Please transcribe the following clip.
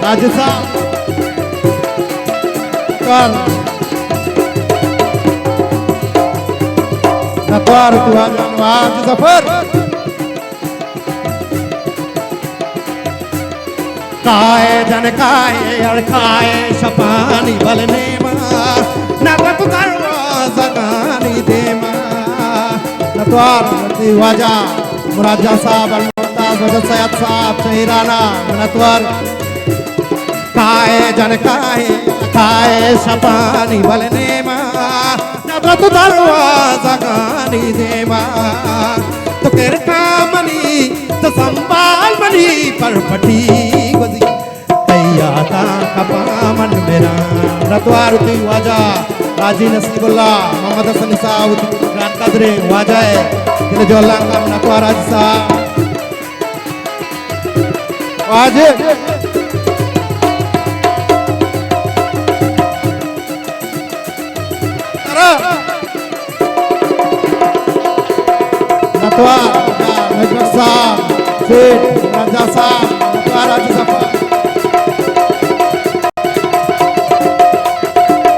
حاجی صاحب۔ کار۔ نتوار تو واجہ نواز ظفر۔ کائے جن کائے اڑ کائے شپانی بل نیما، نظر تو دروازگانی دیما۔ نتوار تی واجہ مراد جان صاحب، الممتاز واجہ سید صاحب، شہیرانا منتوار۔ کائے جن کائے، کائے شپانی بل نیما، نبرت دروازگانی دیما۔ تو کرکا منی، تو سنبھال منی، پر پٹی گوزی۔ تئی یاتاں کپاں من میراں۔ منتوار تی واجہ حاجی نصیب اللہ، محمد حسن صاحب، گران قدریں واجہ ہے۔ دل جولانگا منتوار حاجی صاحب۔ واجہ۔ ارا۔ نتوار، نجمت صاحب، سیٹھ، راجہ صاحب، نتوار راجہ صاحب۔